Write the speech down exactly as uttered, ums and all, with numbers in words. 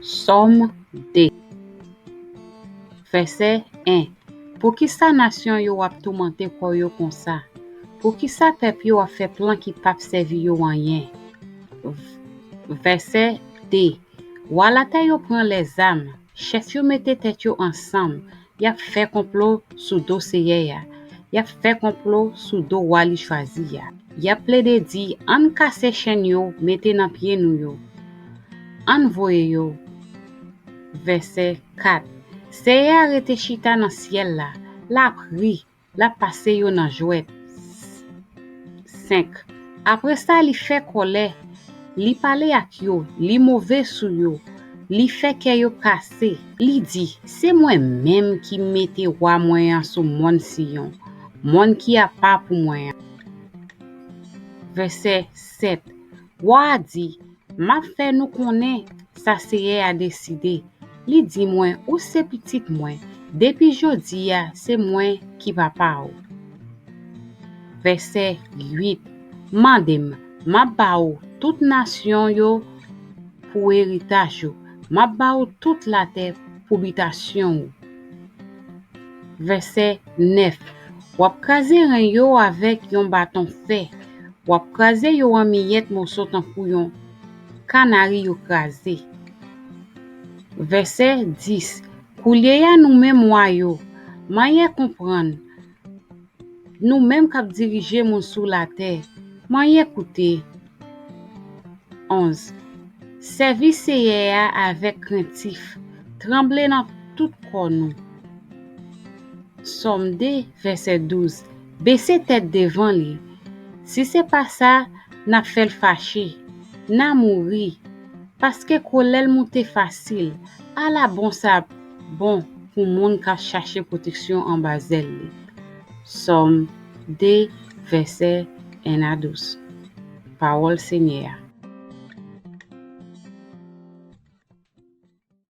Sòm de, vèsè en. Poukisa nasyon yo ap toumante kò yo konsa? Poukisa pèp yo ap fè plan ki p ap sèvi yo anyen? V- Vèsè de. Wa latè yo pran lèzam, chèf yo mete tèt yo ansanm, y ap fè konplo sou do Seyè a, y ap fè konplo sou do wa li chwazi a. Y ap plede di, ann kase chèn yo mete nan pye nou yo, ann voye yo. Vèsè kat. Seyè a rete chita nan syèl la, l ap ri, l ap pase yo nan jwèt. Senk. Apre sa, li fè kòlè, li pale ak yo, li move sou yo, li fè kè yo kase. Li di, se mwen menm ki mete wa mwen an sou mòn Siyon, mòn ki apa pou mwen an. Vèsè sèt. Wa a di, m ap fè nou konnen sa Seyè a deside. Li di mwen, ou se pitit mwen, depi jodi a, se mwen ki papa w. Vèsè uit. Mande m, m ap ba ou tout nasyon yo pou eritaj ou, m ap ba ou tout latè pou bitasyon ou. Vèsè nèf. W ap kraze ren yo avèk yon baton fè, w ap kraze yo an miyèt moso tankou yon kanari yo kraze. Vèsè dis. Koulye a, nou menm wa yo, manyen konprann, nou menm k ap dirije moun sou latè, manyen koute. Onz. Sèvi Seyè a avèk krentif, tranble nan tout kò nou. Sòm de, vèsè douz. Bese tèt devan li. Si se pa sa, n ap fè l fache, n a mouri, paske kòlè l moute fasil. Ala bon sa bon pou moun k ap chache pwoteksyon anba zèl li. Sòm de, vèsè en a douz. Pawòl Senyè a.